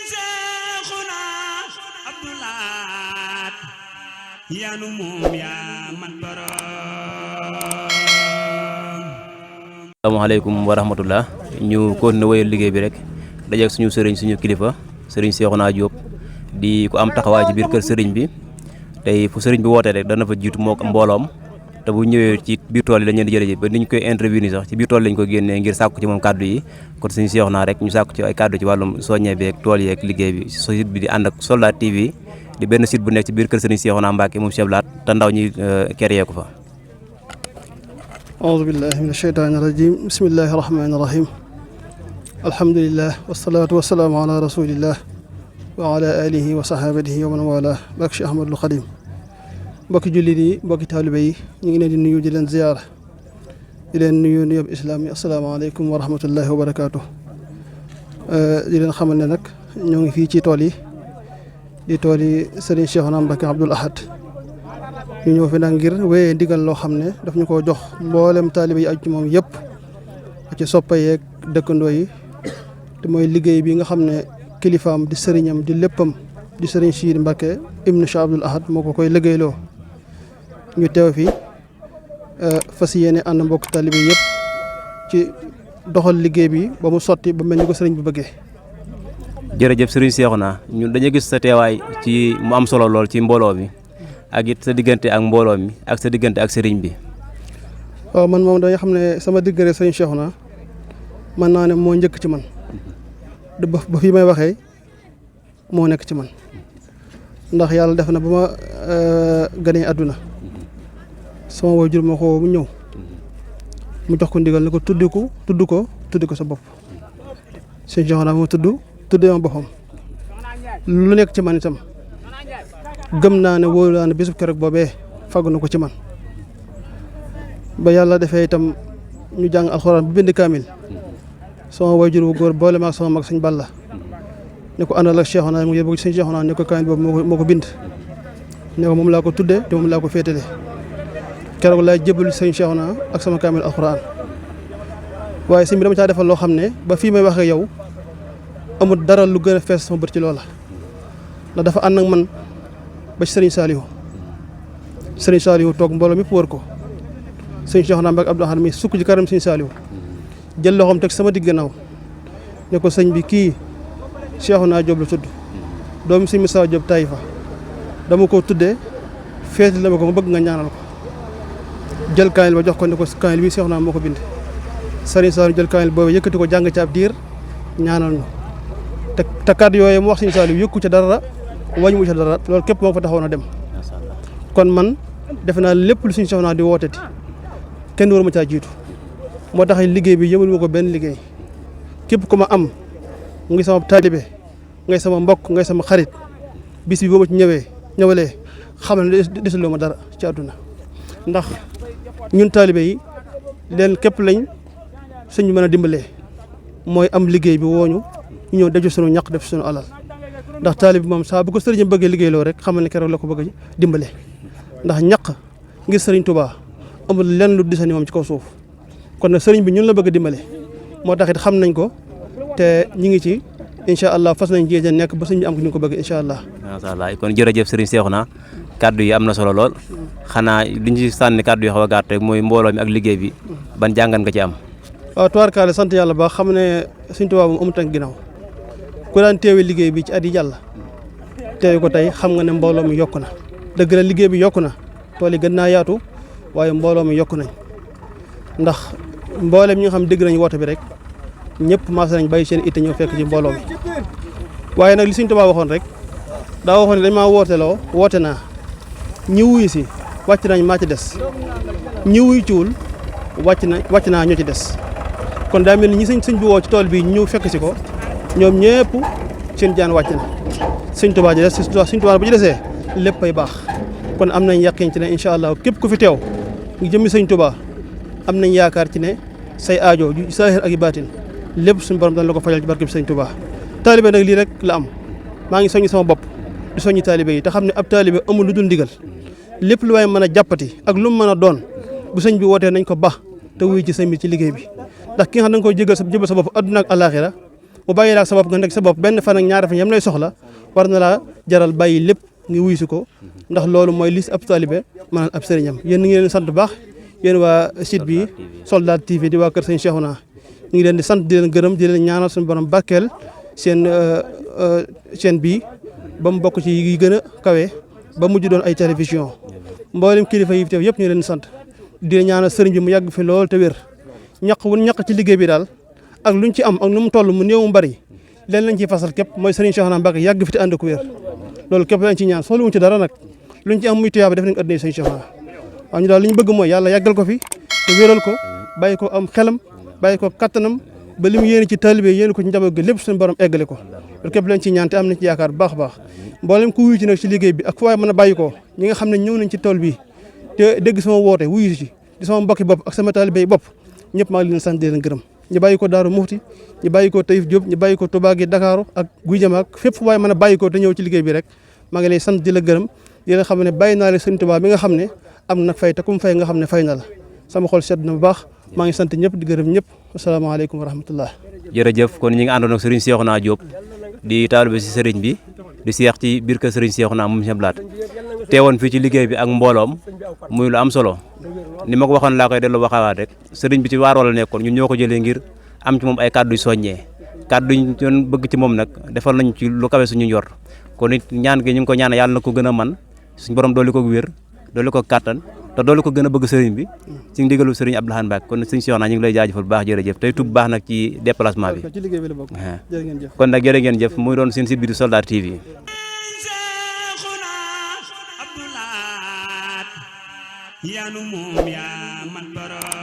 Seexuna Abdulaat yaanu moom yaa man borom. asalaamaaleykum wa rahmatullah ñu continuer wéyal liggéey bi rek dajeeg suñu sëriñ suñu kilifa sëriñ Seexuna Jóob di ko am taxawaay ci biir kër sëriñ bi tey fu sëriñ bi wootee rek dana fa jiitu moo mbooloom te bu ñëwee ci biir tool yi lañ leen di jëlee ba niñ koy interview ni sax ci biir tool lañ ko génnee ngir sàkku ci moom kàddu yi kon suñu Seexuna rek ñu sàkku ci ay kàddu ci wàllum soññee beeg tool yeeg liggéey bi site bi di ànd ak Soldat TV di benn site bu nekk ci biir kër sëriñ Seexuna Mbàkke moom Cheikh Laat te ndaw ñi créé ko fa. أعوذ بالله من الشيطان الرجيم بسم الله الرحمن الرحيم الحمد لله والصلاة والسلام على رسول الله وعلى آله وصحابته ومن والاه بكش أحمد الخديم بك جلدي بك طالبي نيغي دي نيو دي لن زيارة دي لن نيو نيو إسلامي السلام عليكم ورحمة الله وبركاته دي لن خمال نك ñoo ngi fii ci tool yi di tool yi Serigne Cheikhouna Mbacké Abdoul Ahad ñu ñëw fi nag ngir wéyee ndigal loo xam ne daf ñu ko jox mboolem taalibe yi aju ci moom yëpp ci soppa yeeg dëkkandoo yi te mooy liggéey bi nga xam ne kilifaam di sëriñam di léppam di sëriñ Sidi Mbacké ibnu Cheikh Abdoul Ahad moo ko koy liggéeyloo ñu teew fi fas yéene ànd mbokk taalibe yëpp ci doxal liggéey bi ba mu sotti ba mel ni ko sëriñ bi bëggee. jërëjëf sëriñ Seexuna ñun dañu gis sa teewaay ci mu am solo lool ci mbooloo bi ak it sa diggante ak mbooloo mi ak sa diggante ak sëriñ bi. waaw man moom dañuy xam ne sama diggante sëriñ Cheikhouna man naa ne moo njëkk ci man ba fii may waxee moo nekk ci man ndax yàlla def na ba ma ganee àdduna sama waajur ma ko mu ñëw mu jox ko ndigal ne ko tuddi ko sa bopp sëriñ Cheikhouna moo tuddee ma boppam lu nekk ci man itam gëm naa ne wóolu naa ne bisub keroog boobee faggu na ko ci man ba yàlla defee itam ñu jàng alxuraan bu bind kaamil sama waajur wu góor boole ma ak sama mag sëñ Balla ne ko àndal ak Cheikhouna mu yóbbu sëñ Cheikhouna ne ko kaamil boobu moo ko bind ne ko moom laa ko tuddee te moom laa ko féetale keroog laay jébal sëñ Cheikhouna ak sama kaamil alxuraan waaye sëñ bi dama caa defal loo xam ne ba fii may waxee yow amul dara lu gën a fees sama bët ci loola ndax dafa ànd ak man ba ci Serigne Saliou toog mbooloo mépp wër ko Serigne Cheikhouna Mbacké Abdoul Ahad mi sukk ci karam Serigne Saliou jël loxoom teg sama digg gannaaw ne ko sëñ bi kii Cheikhouna Diop la tudd doomu Serigne Moussa Diop Taïfa dama ko tuddee feeti la ma ko ma bëgg nga ñaanal ko jël kaamil ba jox ko ne ko kaamil bi Cheikhouna moo ko bind Serigne Saliou jël kaamil boobu yëkkati ko jàng ci ab diir ñaanal ñu te kàddu yooyu mu wax Serigne Saliou yëkku ca dara wañu mu ca dara loolu képp moo fa taxawoon a dem kon man defe naa lépp lu Serigne Cheikhouna di wooteti kenn waru ma caa jiitu moo tax liggéey bi yëmul ma ko benn liggéey képp ku ma am ngi sama taalibe ngay sama mbokk ngay sama xarit bis bi boo ma ci ñëwalee xam ne desuloo ma dara ci àdduna ndax ñun taalibe yi leen képp lañ sëñ bi mën a dimbalee mooy am liggéey bi wooñu ñu ñëw def ci sunu ñaq def ci sunu alal ndax taalibe moom saa bu ko sëriñam bëggee liggéeyloo rek xamal ne keroog la ko bëgg dimbale ndax ñaq ngir sëriñ Touba amul lenn lu disani moom ci kaw suuf kon nag sëriñ bi ñun la bëgg a dimbale moo tax it xam nañ ko te ñu ngi ci incha allah fas nañ jéem a nekk ba sëriñ bi am ko ñu ko bëgg incha allah. macha allah kon jërëjëf sëriñ Seexuna kaddu yi am na solo lool xanaa li ñu ci sànni kaddu yi xaw a gàtt rek mooy mbooloo mi ak liggéey bi ban jàngat nga ci am. waaw tubaarkaale sant yàlla ba xam ne sëriñ Touba moom amut ak ginnaaw ku daan teewee liggéey bi ci at yi jàll teewe ko tey xam nga ne mbooloo mi yokku na dëgg la liggéey bi yokku na tool yi gën naa yaatu waaye mbooloo mi yokku nañ ndax mboolem ñi nga xam dégg nañ woote bi rek ñëpp maase nañ bàyyi seen itte ñëw fekk ci mbooloo mi waaye nag li Sëriñ Tuubaa waxoon rek daa waxoon ne dañ maa woote naa ñi wuyu si wàcc nañ maa ci des ñi wuyu ciwul wàcc naa ñoo ci des kon daa mel ni ñi sëñ bi woo ci tool bi ñëw fekk si ko ñoom ñëpp seen jaan wàcc na Sëriñ Tuubaa ji des Sëriñ Tuubaa bu ci desee lépp ay baax kon am nañ yàqin ci ne incha allah képp ku fi teew ngi jëmmi Sëriñ Tuubaa am nañ yaakaar ci ne say aajo ju saahir ak i baatin lépp suñu borom dañ la ko fajal ci barke bi Sëriñ Tuubaa taalibe nag lii rek la am maa ngi soññi sama bopp di soññi taalibe yi te xam ne ab taalibe amul lu dul ndigal lépp lu waaye mën a jàppati ak lu mu mën a doon bu sëñ bi wootee nañ ko ba te wuy ci sëñ bi ci liggéey bi ndax ki nga xam da nga koy jëbal sa bopp adduna ak alaxira mu bàyyi laa sa bopp nga nekk sa bopp benn fan ak ñaari fan yam lay soxla war na laa jaral bàyyi lépp ngi wuy si ko ndax loolu mooy lis ab taalibe maanaam ab sëriñam yéen ni ngi leen sant bu baax yéen waa site bi Soldat TV di waa kër sëñ Cheikhouna ñu ngi leen di sant di leen gërëm di leen ñaanal suñu borom barkeel seen chaîne bii ba mu bokk ci yi gën a kawe ba mujj doon ay télévision mboolem kilifa yi teew yëpp ñu leen di sant di leen ñaanal sëriñ bi mu yàgg fi lool te wér ñaq wu ñaq ci liggéey bi daal ak luñ ci am ak nu mu toll mu néew mu bari leen lañ ciy fasal képp mooy sëriñ Cheikhouna Mbacké yàgg fi te ànd ko wér loolu képp lañ ci ñaan soxla wuñ ci dara nag luñ ci am muy tuyaaba def nañ ko addina sëriñ Cheikhouna waaw ñu daal li ñu bëgg mooy yàlla yàggal ko fi te wéral ko bàyyi ko am xelam bàyyi ko kattanam ba li mu yéene ci taalibe yéene ko ci njaboot gi lépp suñu borom eggale ko loolu képp lañ ci ñaan te am nañ ci yaakaar bu baax a baax mboolem ku wuyu ci nag ci liggéey bi ak fu waay mën a bàyyi ko ñi nga xam ne ñëw nañ ci tool bi te dégg sama woote wuyu ci di sama mbokki bopp ak sama taalibe yi bopp ñëpp maa ngi leen sant di leen gërëm ñu bàyyi ko Daaru Muxti ñu bàyyi ko Taïf Diop ñu bàyyi ko Touba gi Dakar ak Guy Jama ak fépp fu waay mën a bàyyi ko te ñëw ci liggéey bi rek maa ngi lay sant di la gërëm di leen xam ne bàyyi naa leen Sëriñ Tuubaa mi nga xam ne am na fay te ku mu fay nga xam ne fay na la sama xol sedd na bu baax maa ngi sant ñëpp di gërëm ñëpp asalaamaaleykum wa rahmatullah jërëjëf kon ñi ngi àndoon ak sëriñ Cheikhouna Diop di taalibe si sëriñ bi di seex ci biir kër sëriñ Cheikhouna moom Sëñ Blaat teewoon fii ci liggéey bi ak mbooloom muy lu am solo ni ma ko waxoon laa koy dellu waxawaat rek sëriñ bi ci waaroo la nekkoon ñun ñoo ko jëlee ngir am ci moom ay kàddu yu soññee kàddu yi ñu bëgg ci moom nag defal nañ ci lu kawe suñu njort kon it ñaan gi ñu ngi ko ñaan yàlla na ko gën a man suñu borom dooli ko wér dooli ko kàttan te doolu ko gën a bëgg sëriñ bi ci ndigalu sëriñ Abdou Lahad Mbacké kon sëriñ Cheikhouna ñu ngi lay jaajëfal bu baax jërëjëf tey tub baax nag ci déplacement bi kon nag jërë ngeen jëf muy doon seen site bi di Soldat TV yanu moom yaa man borom